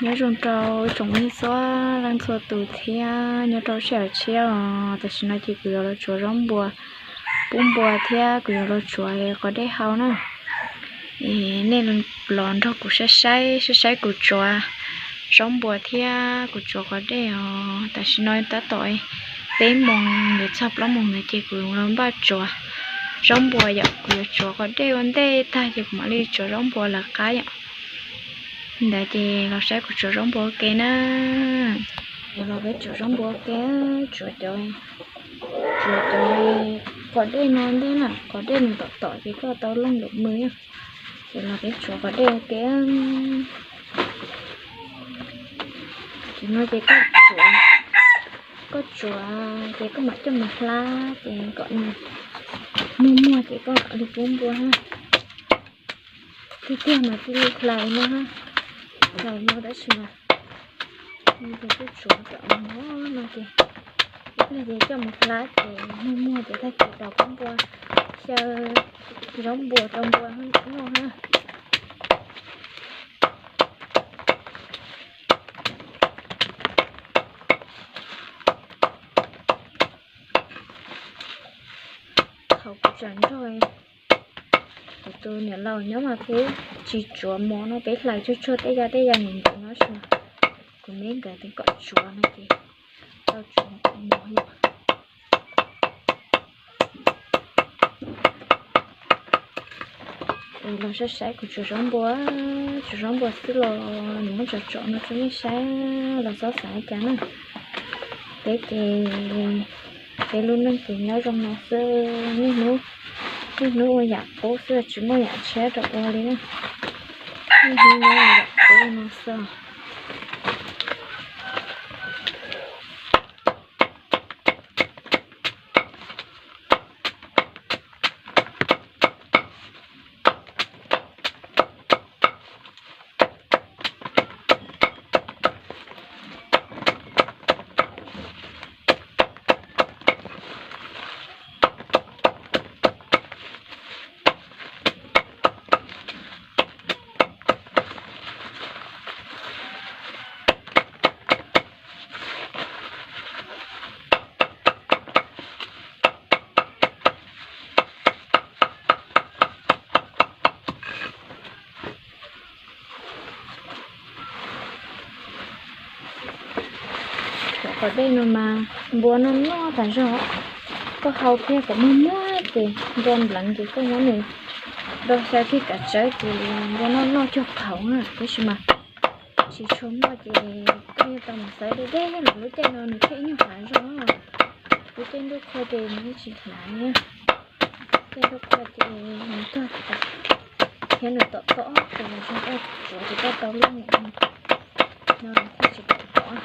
Nyob zoo rau tsoom neeg txhua leej txhua tus thiab nyob rau sij hawm tshiab os. Tam sim no ces kuv yuav los tsuav zaub npua pub npua thiab kuv yuav los tsuav quav dej hau na. Es nej los nrog kuv saib saib saib saib kuv tsuav zaub npua thiab kuv tsuav quav dej os. Tam sim no tab tom peb moos yuav txog plaub moos ntawd ces kuv los npaj tsuav zaub npua yom. Kuv yuav tsuav quav dej ua ntej tag ces kuv mam li tsuav zaub npua lawv qab yom. Ntawd ces los saib kuv tsuav zaub npua ua ke na. Los peb tsuav zaub npua ua ke, tsuav cov, tsuav cov quav dej no ntej na, quav dej nws tom tom ces koj tau looj lwm mws na. Ces los peb tsuav quav dej ua ke. Ces no ces koj tsuav, koj tsuav ces koj mam coj mus hlab ces kom nws muag muag ces koj mam li pub npua na. Tiag tiag mas cia li hlais no, hlais no tab sis mas kuj tsuav kom mos no ces ib pliag ces coj mus hlab ces muag muag ces tag kis rau pub npua, xyaw zaub npua rau npua noj na. Thaum kuv tsam nrog kuv tus niam laus nyob mas peb tsis tsuav mov no, peb hlais tsuag tsuag tej ya tej ya ntawm ntawd no, kuv me nkawd tias kom tsuav no ces tau tsuav mov yom. Los saib saib kuv tsuav zaub npua, tsuav zaub npua xwb los nws muab tsom tsom no rau nej saib, los txhob xav li cas na. Peb ces peb lub neej ces nyob zoo no xwb, niaj hnub, niaj hnub ua yam qub xwb tsis muaj yam tshiab rau ua li na. Niaj hnub nyob ua yam qub no xwb. Cov quav dej no mas npua noj noj tas zog, koj hau kiag kom muag muag ces npua npleev ces koj muab nws do xyaw kiag kav tsawb ces npua noj noj cuag qhauv na. Tab sis mas tsis tshua muaj ces koj yuav tau mus xaiv deb deb los lub caij no nws thiaj nyuag hlav zog. Lub caij ntuj qhua ces nws yeej tsis hlav na. Caij ntuj qhua ces nws tuag tas thiab nws tom tom ces zoo koj tsuav ces koj tau lub niam no nws thiaj tsis tom tom.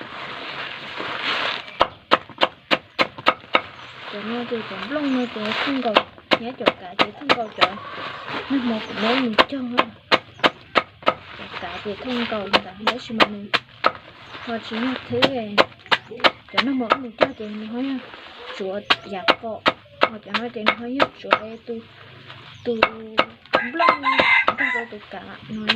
Cov no ces cov nplooj no ces thooj nkaus, thiab cov kav ces thooj nkaus cov nag hmo kuv muab mus cog. Cov kav ces thooj nkaus li ntawd tab sis mas nws ho tsis yog thwb. Cov nag hmo wb mus cog ces nws ho yog tsuav yav pom, ho cov no ces nws ho yog tsuav tus, tus nplooj nrog rau tus kav no.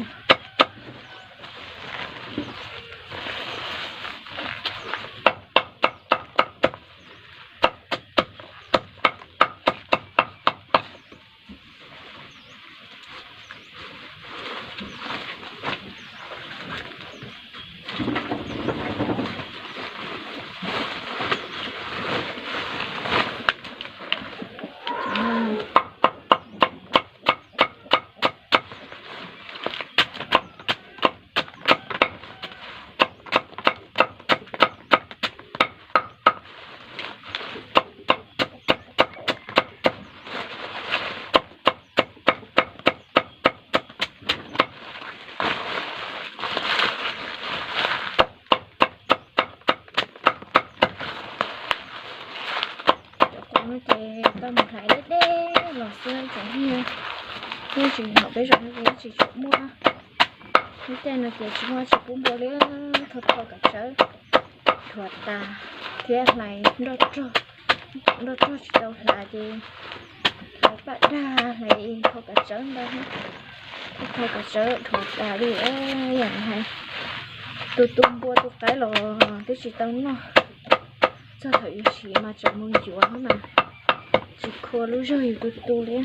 Cov quav no ces tau mus hlais deb deb los xwb, cov yeej tsis, hauv peb zos no ces yeej tsis tshua muaj. Lub caij no ces tsis muaj tsis pub npua li, thau thau kav tsawb dhuav tas thiab hlais nroj rog, nroj rog tsis tau hlais ces hlais paj dag hlais thau kav tsawb ntau, thau kav tsawb dhuav tas li yam hais. Tu tu npua tu qaib los twb tsis tau noj, txog thaum yuav siv mas tseem mus yuav mas tsis khuam lub zog yus tu tu li.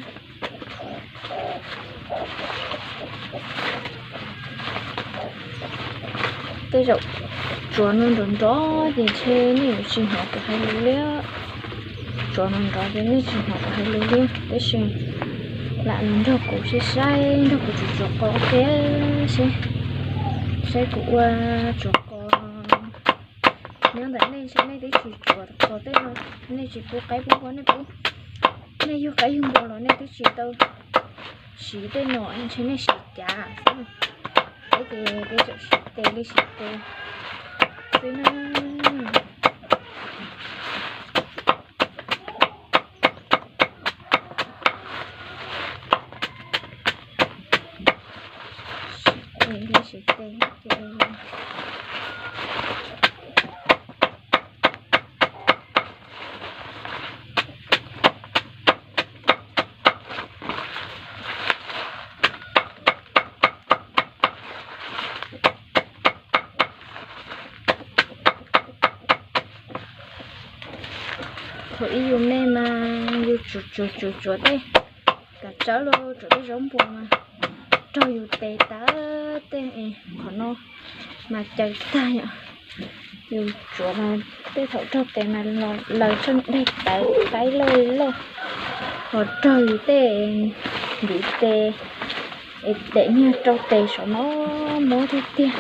Tej zaum tsuav no nrov nrov ces ntshe nej yuav tsis hnov kuv hais lus li. Tsuav no nrov ces nej tsis hnov kuv hais lus li, tab sis lam los nrog kuv saib saib, nrog kuv tsuav tsuav qos thiab seb, saib kuv ua tsuav qos. Nyob ntawm nej ntshe nej twb tsis tsuav qos tej no, nej tsis pub qaib pub npua, nej pub, nej yug qaib yug npua los nej twb tsis tau siv tej no, ntshe nej siv cav xwb. Peb ces peb tseem siv tes li siv tes xwb na. Siv tes li siv tes ces thaum ub yus me mas yus tsuav tsuav tsuav tsuav tej kav tsawb los tsuav tej zaub npua mas raug yus tes tas tej, qhov no mas caws tag yom. Yus tsuav mas tej thaum raug tes mas laws tsheej dej tawv qaib loj loj, ho raug yus tej ntiv tes es daim niag rau tes saum no mob tiag tiag.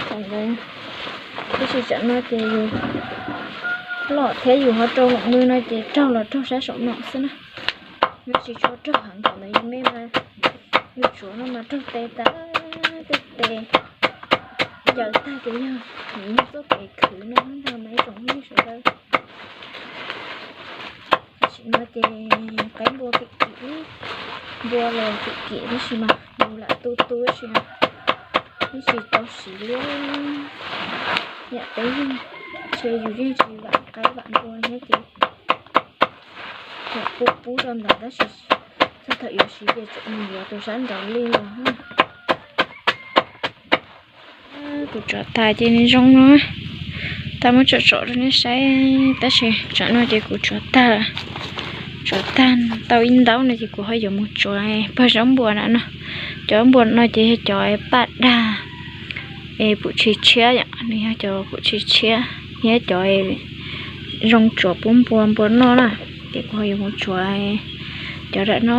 Thaum ntawd, tab sis tsam no ces yus loj thiab yus ho rau lom mw no ces raug los raug sab saum no xwb na. Nws tsis tshua raug heev, thaum ntawd yus me mas yus tsuav no mas raug tes tas tej tes caws tag ces yog nws yog txoj kev khwv no ntag mas ib tsoom phooj ywg sawv daws. Tam sim no ces qaib npua kim kim, npua los kim kim tab sis mas yus lam tu tu tab sis mas yeej tsis tau siv li. Yam peb yeej, ntshe yus yeej tsis vam qaib vam npua thiab ces tseem pub pub rau ntawd tab sis txog thaum yuav siv ces tseem mus yuav tus sab nraud li los. Kuv tsuav tas ces nws zoo no, tau muab tsom tsom rau nej saib, tab sis tsam no ces kuv tsuav tag, tsuav tag tau ib ntaub no ces kuv ho yuav mus tsuav pawg zaub npua na no. Cov npua no ces yog cov paj dag es pum tshis tshiab yom, nws yog cov pum tshis tshiab thiab cov zoo tsuav pub npua npua noj na. Ces kuv ho yuav mus tsuav cov nram no,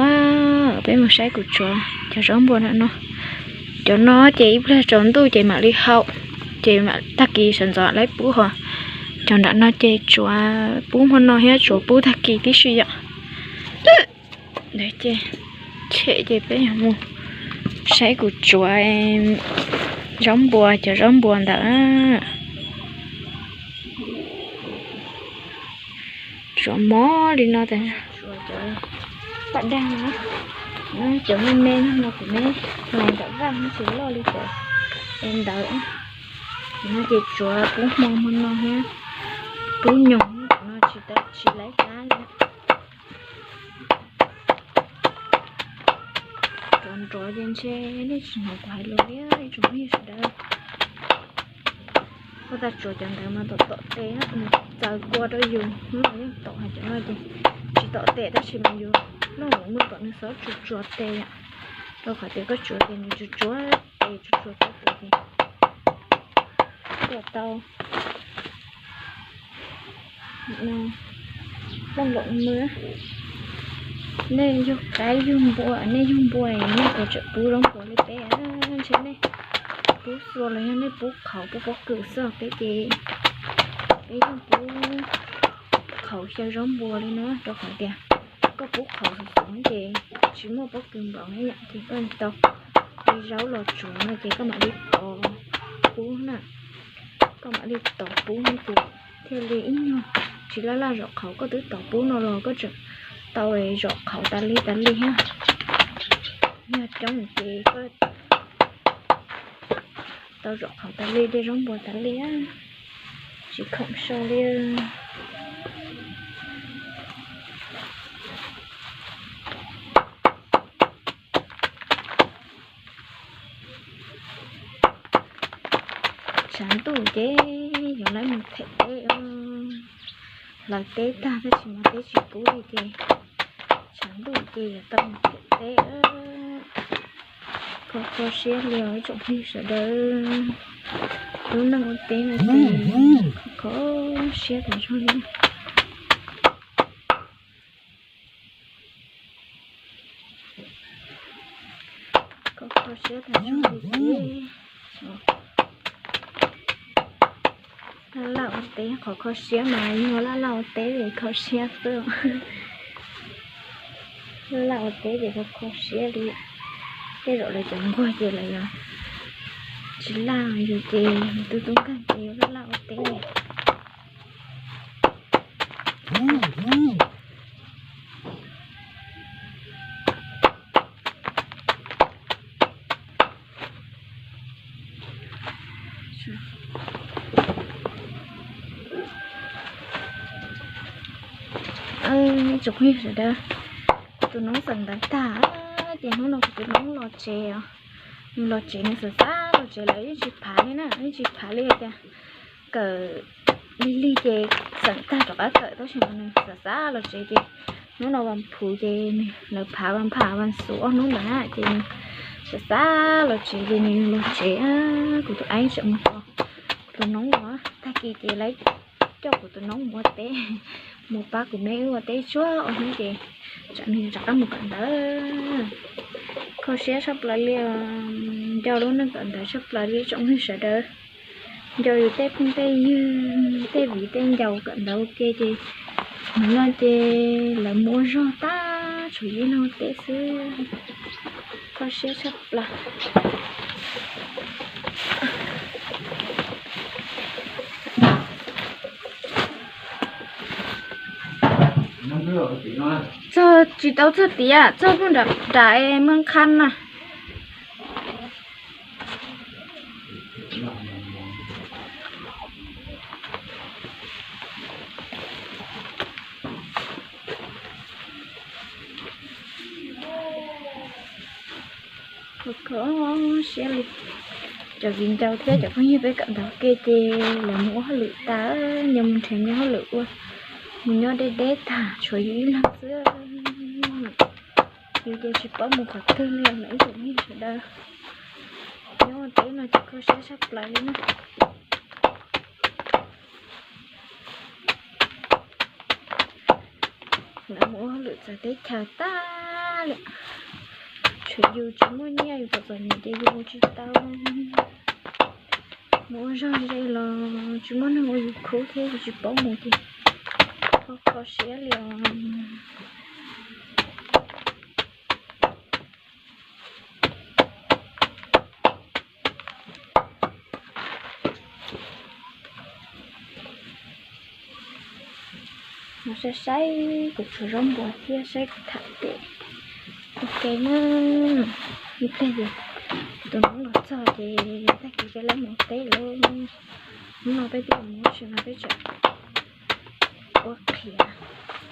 peb mus saib kuv tsuav cov zaub npua nram no. Cov no ces ib pliag tsaus ntuj ces mam li haus, ces mam tag kis sawv ntxov laib pub ho. Cov nram no ces tsuav pub hmo no thiab tsuav pub tag kis tib si yom. Ntawd ces tshem ces peb yuav mus saib kuv tsuav zaub npua, cov zaub npua ntawd. Tsuav mob li no tas, tsuav cov paj dag no, cov me me no kuv me hlais ntawm vaj no tsis loj li cov es ntawd. No ces tsuav pub hmo hmo no thiab pub nyoog no tsis tau tsis laib qab li. Tsuav nrov ces ntshe nej tsis hnov kuv hais lus li ib tsoom phooj ywg sawv daws. Koj tas tsuav cov ntawd mas tom tom tes nws txaws kua rau yus los yeej tom, hais cov no ces tsis tom tes tab sis mas yus loj lawm muaj kom nws xob tsuav tsuav tes yom, rau qhov tias koj tsuav ces nws tsuav tsuav tes tsuav tsuav tau tes ces kom tau loj lawm mw. Nej yug qaib yug npua, nej yug npua nej puas tseem pub zaub npua li peb? Ntshe nej pub xua los yog nej pub qhauv pub pob kws xwb, peb ces peb yeej pub qhauv xyaw zaub npua li no rau qhov tias koj pub qhauv xov xov ces tsis muaj pob kws npaum na yom, ces koj tau li zaub los tsuav no ces koj mam li tov pub na. Koj mam li tov pub no ces thiaj li ib nyuag tsis laj laj zom qhauv, koj twb tov pub no los koj tseem tau zom qhauv tas li tas li thiab. Yog coob ces koj tau zom qhauv tas li dej zaub npua tas li, tsis khoom sau li. Tshav ntuj ces yuav lawv mus them teb. Hlawv teb tag tab sis mas teb tsis kub li ces tshav ntuj ces yuav tau mus them teb. Kho kho siab li os ib tsoom phooj ywg sawv daws. Lub neej ua teb no ces kho siab tas zog li. Kho kho siab tas zog li. Laj laj ua teb, qhov kho siab mas yog laj laj ua teb es kho siab xwb. Laj laj ua teb ces kho kho siab li. Tej zaum lawv cov nquag ces lawv yuav tsis laj, yus ces yus tub tub nkeeg ces yuav laj laj ua teb. Ib tsoom phooj ywg sawv daws, kuv tus noob xeem ntawv tag ces hnub no kuv tus noob los tsev os. Nws los tsev nws xav xav los tsev lawm yeej tsis phav li na, yeej tsis phav li tias kawm lig lig ces xeem tag rov qab kawm tab sis mas nws xav xav los tsev ces hnub no vas phuv ces nws lawv phav vas phav vas xuv ob hnub ntawd na ces nws xav xav los tsev ces nws los tsev. Kuv tus aib tseem mus tos kuv tus noob los tag kis ces lawv coj kuv tus noob mus ua teb, mus pab kuv me wb ua teb tsuag ob hnub ces tsam nws rov qab mus kawm ntawv. Kho siab tshaj plaws li os, nco lub neej kawm ntawv tshaj plaws li tsoom phooj ywg sawv daws. Nco yus tej phooj tej ywg tej viv tej ncaus kawm ntawv ua ke ces hnub no ces lawv mus ua zog tag tshuav yus ib leeg ua teb xwb. Kho siab tshaj plaws. Txog tsis tau txog tiav, txog puag nram Maj Qhab na. Kho siab li. Cov viv ncaus thiab cov phooj ywg peb kawm ntawv ua ke ces lawv mus ua hauj lwm tas, nyias mus nrhiav nyias hauj lwm ua, mus nyob deb deb tag tshuav yus ib leeg xwb. Yus ces tsis paub mus qhov twg li os ib tsoom phooj ywg sawv daws. Nyob ua teb no ces kho siab tshaj plaws li na. Lawv mus ua hauj lwm txawv teb chaws tag li, tshuav yus tsis muaj nyiaj yus txom txom nyem ces yus mus tsis tau. Mus ua zog ze los tsis muaj neeg ua yus khub thiab yus tsis paub mus ces kho kho siab li os. No saib saib kuv tshuav zaub npua thiab saib kuv tham ces ua ke na. Ib pliag ces tus noob los txog ces tag kis peb lawv mus teb lawm. Hnub no peb twb mus tsis no peb tseem ua qhiav,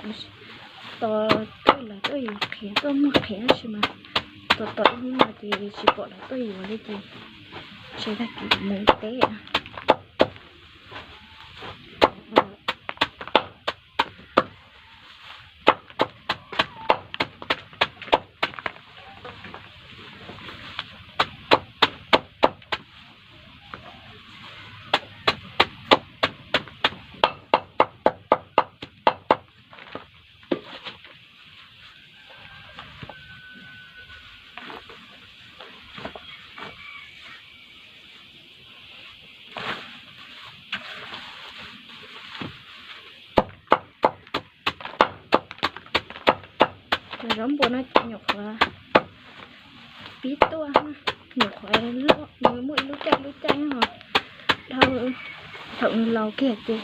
tos tuaj lawv tuaj yuav qhiav tuaj muag qhiav tab sis mas tos tos ib hnub no ces tsis pom lawv tuaj yuav li ces ntshe tag kis mus teb. Cov zaub npua no ces nyuam qhuav pib tuaj, nyuam qhuav loj, nws muaj ib lub caij lub caij ho dhau, thaum nws laus kiag ces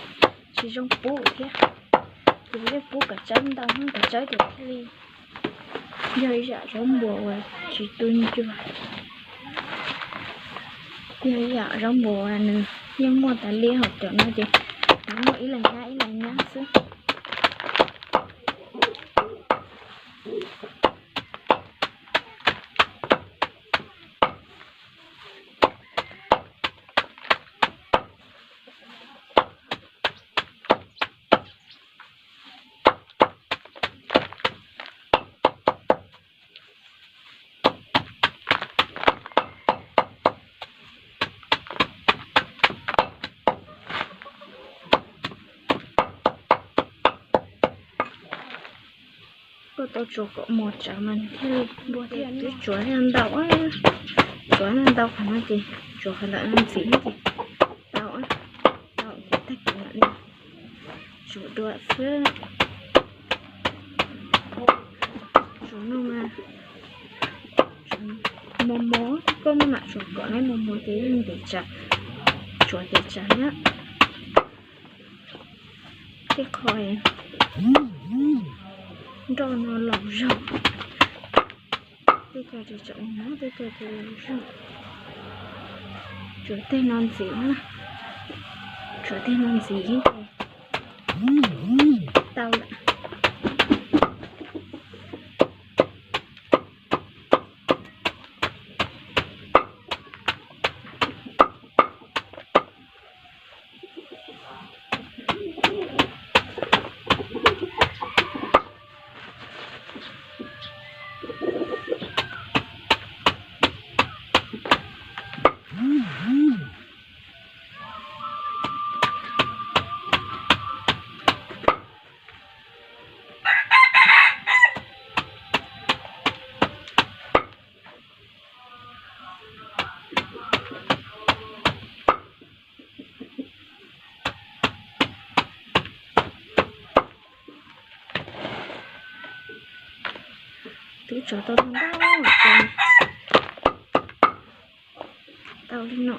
tsis zoo pub thiab, ces yeej pub kom tsawb ntau, kom tsawb ces thiaj li yog ib yam zaub npua uas tsis tu ncua. Yog ib yam zaub npua uas nws yeej muaj tas li, ho cov no ces nws muaj ib leeg nyab ib leeg nyab xwb. Ua tsuav kom mos tsawv mas nws thiaj li npua thiab. Twb tsuav ntau, tsuav ntau qhov no ces tsuav qhov ntawm no ntxiv ces tau, tau ces tag kis mam li tsuav dua xwb. Tsuav no mas mos mos, koj maj mam tsuav kom nws mos mos ces yeej ntev tsawv, tsuav ntev tsawv thiab. Tej qho nroj no laus zog, tej ko tseem tseem mos, tej ko tseem laus zog. Tsuav tej no ntxiv na, tsuav tej no ntxiv ces tau lawm. Twb tsuav tau ntau ntau ces tau li no.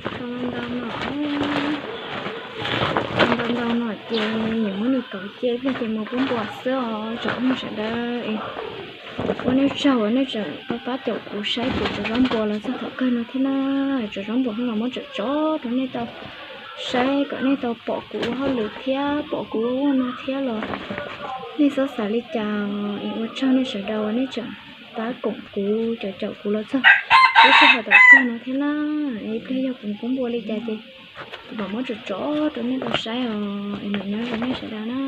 Ntau ntau no, ntau ntau no ces yuav muab nws kauv cia ib pliag ces mus pub npua xwb os tsoom phooj ywg sawv daws. Ua nej tsaug uas nej tseem pab pab caum kuv saib kuv tsuav zaub npua los txog thaum kawg no thiab na. Tsuav zaub npua los muab tsom tsom rau nej tau saib kom nej tau pom kuv ua hauj lwm thiab pom kuv ua no thiab los nej txhob xav li cas. Es ua tsaug nej sawv daws uas nej tseem pab koom kuv caum caum kuv los txog lub sij hawm thaum kawg no thiab na. Es ib pliag yog kuv pub npua li cas ces kuv mam muab tsom tsom rau nej tau saib os. Es mam nyob zoo nej sawv daws na.